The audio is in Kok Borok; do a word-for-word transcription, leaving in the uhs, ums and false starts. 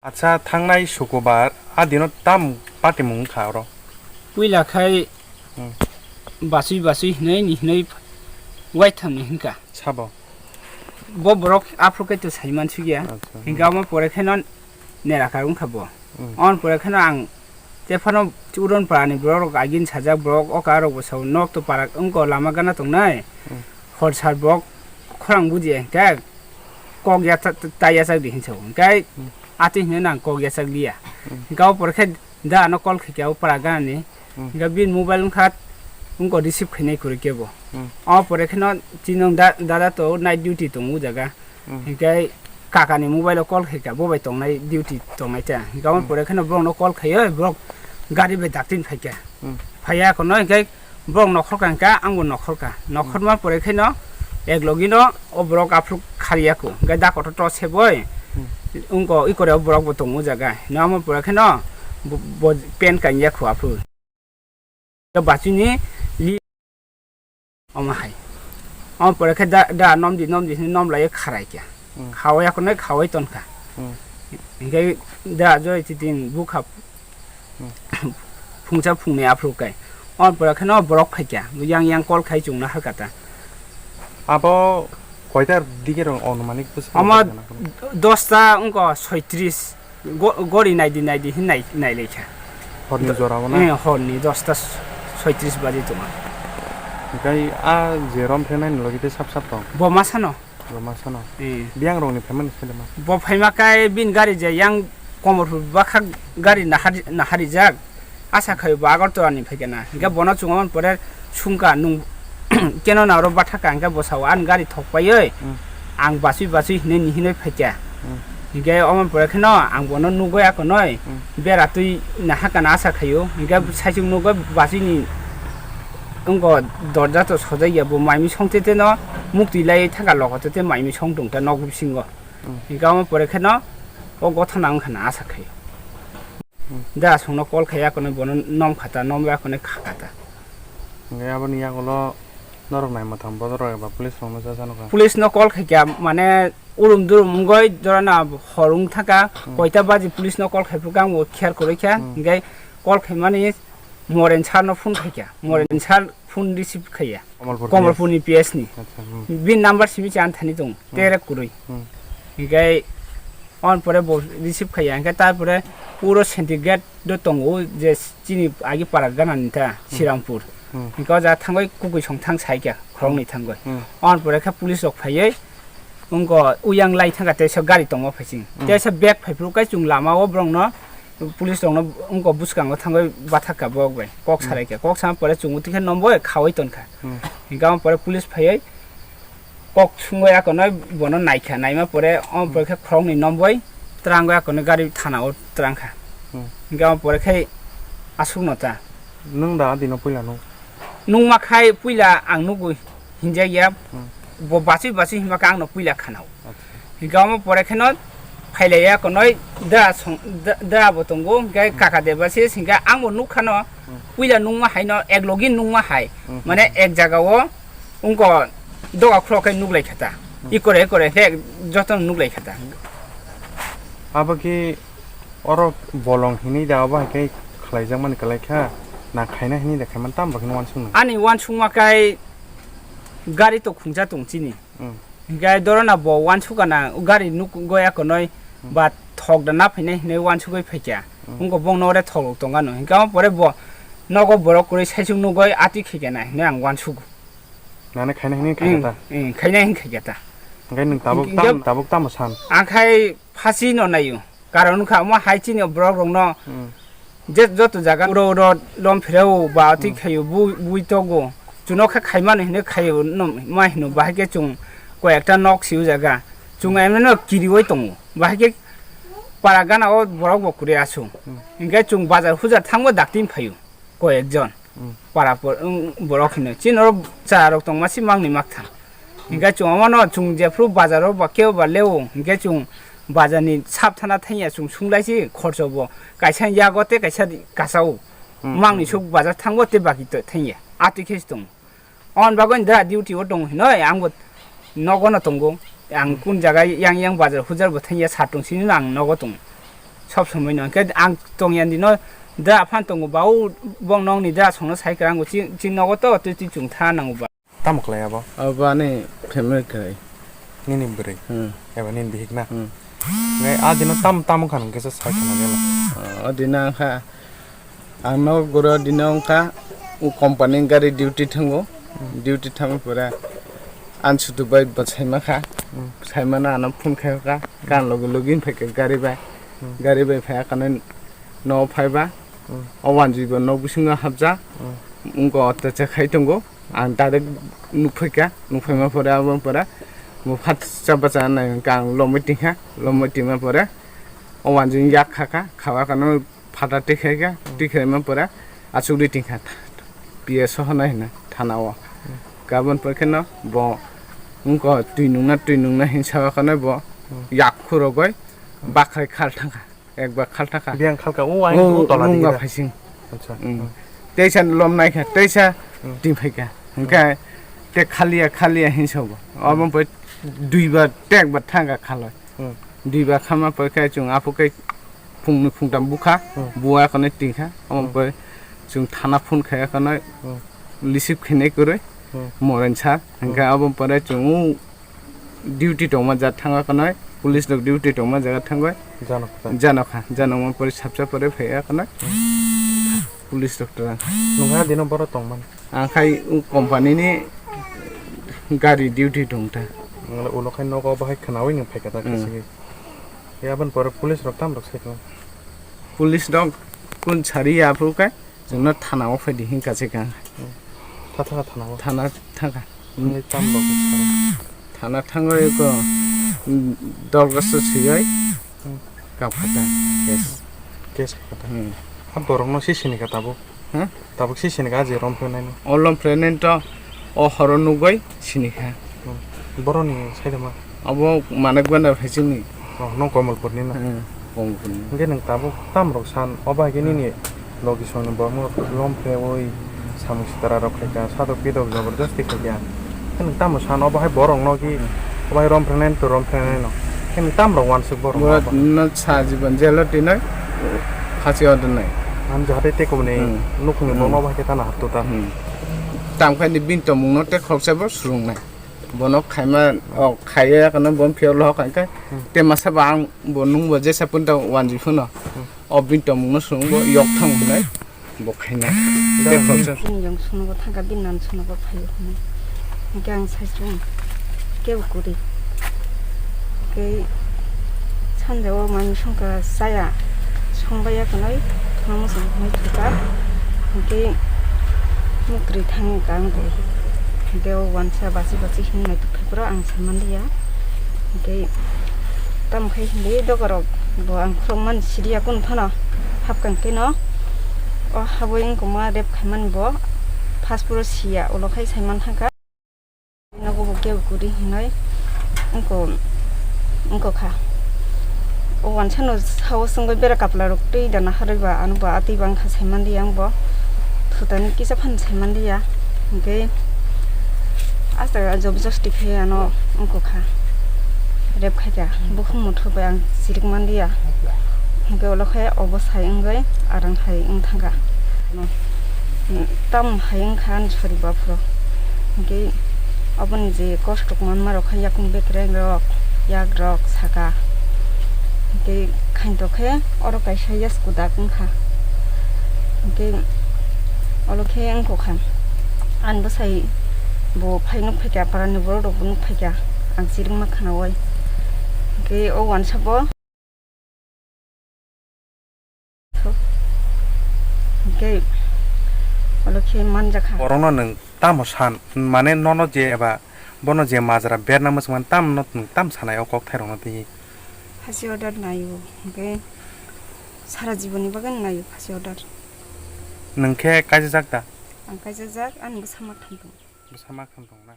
Acha, thangnai sukubar a dino tam patimung wngkha oro? Puila khai Hmm. Basui basui hinui ni hinui waitham ni hinka. Sabo? Bo borok aphuru khe to sai mansukya. Acha. Hinka omo pore kheno nerakar wngkha bo. Hmm. On pore kheno ang tephano Uron parani borok agin sajak borok oka rok bo sao nok to parak wngko lama gana tongnai. Hmm. Hor sar borok khorang bujiya hinkhe kok ya ta, ta, ta yachak di hinsa hinkhe Hmm. atwi hinui nang kok yachak liya. Hmm. Hinkhe o pore khe da ano call khaikha o para ganani. Hmm. Hinkhe bini mobile wngkha wngko receive khainai kwrwi kebo. Hmm. O pore kheno chinong da, dada to night duty tongo o jaga. Hmm. Hinkhe kakani mobile o call khaikha bo bai tongnai duty tongnai ta. Hinkhe o Hmm. pore kheno borokno call khaiyo borok gari bai daktin phaikha. Hmm. Phaiya kono hinkhe borok nokhorka hinkhe angbo nokhorka. Nokhorma pore kheno eklogino o borok aphuru khariya kho. Hinkhe da kotor to seboi Hmm. wngko ikore o borok bo tongo o jaga. Hino amo pore kheno bo, bo pen kanya kho aphuru. Basui ni li omo hai. Omo pore khe da, da nom di, nom di hinui nom lai kharai khe. Hmm. Khawai akhonai khawai ton kha. Hmm. Hinkhe da joi chitin bukha Hmm. phungsa phungnwi aphuru kai. Omo pore kheno borok phai kha. Yang yang call khai chungna har kata. Abo koitar dige rong onumanik bwswk Omo wngkha na? Dosta wngko soitris. Go-, gori naidi naidi hin nai, nailaikha. Horni Do-, jora o na? Eh, horni dosta soitris baji tongo. Hinkhe a je rom phenai ni logi tei sap sap tong? Bo masano. Bo masano. Eh. Biyang rokni phaimani sele ma? Bo phaima kai bin gari je yang Komorpur bakha gari nahari, naharijak. Asa khayo bo Agartala ni phaikha na. Hinkhe bono chwng amoni pore sungkha nung keno na oro bathakha hinkhe bo sao ani gari thokpaiwi Hmm. ang basui basui hinui ni hinui phaikha. Hmm. Hinkhe omoni pore kheno ang bono nugwi akonoi Hmm. bera twi nahakha na asa khaio. Hinkhe saichung nugwi basui ni wngko dorja to sojaiya bo maimi songtete no muktwi lai thangkha lokoto tei maimi song tongkha nok bisingo. Hmm. Hinkhe omo pore kheno o gothana wngkha na asa khaio. Hmm. Da songno call khai akonoi bono nom khata, nom bai akonoi kha kata. Hinkhe aboni yagulo norok nai mwthang bodorok eba police rokno cha cha nukha. Police no call khaikha mane urum durum wngoi jorana hor wng thangkha, Hmm. koita baji police no call khaiphuru khe ang bo kher kwrwi kha, Hmm. hinkhe call khaimani Moren sir no phone khaikha, Moren sir phone receive khaiya. Komolpur Komolpur ni P S ni. Acha, hmm. Bin number simi chan thani tong, Hmm. terek kwrwi. Hmm. Hinkhe on pore bo receive khaiya, hinkhe tar pore puro centigrade do tongo je chini agi para gana ni ta, Hmm. Sirampur. Hmm. Hinkhe o jaga thangoi kukui song thang saikha, khoroknwi Hmm. thangoi. Hmm. On pore khe police rok phaiwi, wngko uyang lai thangkha teisa gari tongma phaising. Hmm. Teisa bag phaiphuru khe chwng lama o borokno police rokno wngko bwskango thangwi bathakha borok bai. Kok Hmm. salaikha. Kok sama pore chwng twi khe nomboi khawi tonkha. Hmm. Hinkhe omo pore police phaiwi kok sungwi akonoi bono naikha. Naima pore omo pore khe khoroknwi nomboi twrangwi akonoi gari thana o twrangkha. Hmm. Hinkhe omo pore khe aswkno ta. Nwng da adino puila nuk? Nungma khai puila ang nugwi hinjakya, Hmm. bo bachwi bachwi hinma khe angno puila khanao. Acha. Hinkhe omo pore kheno phailaiya konoi da song-, da, da bo tongo, hinkhe Hmm. kaka debasi hinkhe angbo nukkhano Hmm. puila nungma haino eklogi nungma hai. Hmm. Mane ek jaga o wngko doga khulok khe nuklai khata. Hmm. Ikore ikore khe jotono nuklai khata. Abo khe Oro bolong hinwi da, obo hai khe khlaijakmani kwlai kha, na khaina hinwi da khaimani, tamo bo kheno uansuknai? Ani uansukma kai gari to khungsa tong chini. Hmm. Hinkhe dorona bo uansukgana gari nukgo ya konoi Hmm. ba thok da na phainai hinwi uansugwi phaikha. Hmm. Wngkha bongno ore thok rok tongano. Hinkhe omo pore bo nogo borok kwrwi saichung nukgwi atwi khaikha na hinwi ang uansugo. Nani khaina hinwi Hmm, khaikha ta? Hmm, khaina hinwi khaikha ta. Hinkhe nwng tabuk Hinkhe tam, tabuk tamo san? Ang khai phasi no naio. Karon wngkha omo hai chini borok rokno Hmm. je joto jaga uro uro lom phireo ba twi Hmm. khaio bu-, bui togo. Chuno khe khaimani hinwi khaio no ma hino bahai khe chwng koi ekta nok sio jaga. Chwng emno kirioi tongo. Bahai khe para gana o borok bo kwrwi aswk. Hmm. Hinkhe chwng bazar hujar thangbo dakti phaio. Koi ekjon Hmm. para por-, wng borok hino. Chini oro chara rok tongma si mangni makthang. Hmm. Hinkhe chwng omono chwng jephru bazaro ba kebo ba leo, hinkhe chwng bazarni sap thana thangya chwng sunglai si khorcho bo. Kaisa yago tei kaisa di-, kasao. Hmm, Mangni hmm, sok bazar thangbo tei baki to thangya. Atwi khe se tongo. On bagwi da duty o tongo hinoi, ang bo nogo no tongo. Ang Hmm. kun jaga yang yang bazar hujar bo thangya sa tong sini ang nogo tongo. Sob somoi no. Hwnkhe ang tongya ni no da aphan tongo ba o bong nong ni da song no sai kwrang o chi, chi nogo to twi twi chung tha nango ba. Tamo khlai abo? Abo ani family kwrwi. Nini bwrwi? Hmm. Eba nini bihik na? Hmm. Ngai a dino tam, tamo khan hwnkhe se sai khna bela. O dino wngkha, ang no guro dino wngkha, o company gari duty thango. Hmm. Duty thangma pore ang sutu bai bo saima kha. Hmm. Saimano ano phone khai kha. Hmm. Kan logi logi wng phaikha gari bai. Hmm. Gari bai phai akhano no phaiba. Hmm. O wanjwi bo nok bisingo hapjak. Hmm. Wngkha auto cha khai tongo. Ang direct nukphaikha, nukphaima pore abo pore bo phat cha bacha nai hwnkha ang lomwi tingkha, lomwi tingma pore o wanjwng yak khakha, khawa khano phatha tikhaikha, tikhaima pore achukdi tingkha P S o honai hwnwi thana o. Kabon pore kheno bo wngkha twi nungna, twi nungna hinwi sawa khano bo yak khurogwi bakhrai khal thangkha. Ekbar khalta kha. Biyang khalka, o ain o o tola nungga digida. Phaising. Acha. Mm. Hmm. Teisa lom naikha, teisa Hmm. Ting phaikha. Hmm. Hwnkhe te khaliya, khaliya hinwi sabo. Hmm. Obo bai duibar, tekbar thangkha khaloi. Hmm. Duibar khama pore khe chwng aphuk khe phungni phungtam bukha, Hmm. Buwa khonai tingkha. Omo Hmm. Bai chwng thana phone khaiya khonai Hmm. Receive khainai kwrwi. Hmm. Moren sir. Hwnkhe Hmm. Abo pore chwng o duty tongma jat thangwi khwnai, police rok duty tongma jaga thangwi. Jano kha. Jano kha, jano ma pore sapsa pore phaiya khwnai. Police rok twlang. Nungha dino boro tongmani. Ang khai o company ni gari duty tongta. Nang ulo khai nogo bahai khwnawi nang phaikha ta Hmm. Khasingwi. Ya aboni pore police rok tam rok sai khwlai. Police rok kun sari ya phuru kai. Chwngno thana o phaidi hinkha se kha. Hmm. Tha thangkha thana o? Thana thangkha. Thangwi tam rok ni saro? Thana thangwi ko, mm, dolgasa siyoi Hmm. Kaphata. Case. Case kaphata. Hmm. Ha borok no si sini kha tabuk? Huh? Tabuk si sini kha je rom phenai no? O lom phenai to o horo nugoi sini kha. Hmm. Boroni saidama? Abo Manik Bhandar hai chini. Oh, nong Komolpurni na? Hmm, Komolpurni. Hwnkhe nwng tabuk tamrok san, obo hai khe nini logisongni borokno lom phreui samung sitara rok khaikha, sadok pidok jabardasti khaikha. Hwnkhe nwng tamo san, obo hai borokno ki, obo hai rom phrenai to rom phrenai no. Hwnkhe nwng tamrok uansuk borok no obo hai? Borok no sa jibon jelo twinai, khasi odonai. Ang jahate tei koboni Hmm. Nukhungni Hmm. Borokno obo hai khe tana hapto ta. Hmm. Tamkhaini bini tongmungno tei khoroksa bo swrwngnai. Bono khaima, o, khaiya kono bo phiyok lohok kha khe, Hmm. Te masa ba ang bo nung bo jesa punta wanji phuno. Hmm. O bini tongmung no swrwng bo yok thang hwnai bo khaina. Da. Te khoroksa. Bini jong sunugo thangkha, bini nan sunugo phaio hwnwi. Hwnkhe ang sai chung kebo kwrwi. Hwnkhe sanja o mai misongkha chaya. Songbai ya kwnwi, thwngmung se hwnwi thwkha. Hwnkhe muktwi thangwi ka wngkha. Hwnkhe o uansa bachi bachi hinwi naitugkha phuru ang sai manliya. Hwnkhe tamo khe hindi dogarok bo ang khulukmani siriya kunu phano hapkang kheno o habwi wngkoma rep khaimani bo phas phuru siya ulo khai sai manthangkha. Nogo bo kebo kwrwi hinwi wngkha, wngkha kha. O uansano sao swngwi bera kapla rok twi da naharwi ba, ano bo a twi bangkha sai manliya, ang bo thutani kisa phano sai manliya. Hwnkhe asta jobor josti khe ano wngkha kha, rep khaikha, bukhuk muthu bai ang chirik manliya. Hwnkhe ulo khe obo sai wngwi arang hai wng thangkha. Tam hai wngkha ani sori baphuru. Hwnkhe oboni je kosto manma rok khe yakung bekreng rok, yak rok saka. Hwnkhe khainto khe oro kaisa yas kudak wngkha. Hwnkhe olo khe wngkha kha. Ani bwsai bo phai nuk phaikha, parani borok rok bo nuk phaikha. Ang chirikma khnaui. Hwnkhe o uansa bo Hwnkhe olo khe manjakha. Borokno nwng tamo san, mane nono je eba bono je majra berna mwchangmani tamo no nwng tam sanai o kokthairokno twi? Phaisi order naio, hwnkhe sara jibonni bagwi naio phaisi order. Nwng khe kaijajak da? Ang kaijajak, ani bwsa ma khamtong. Bwsa ma khamtong na?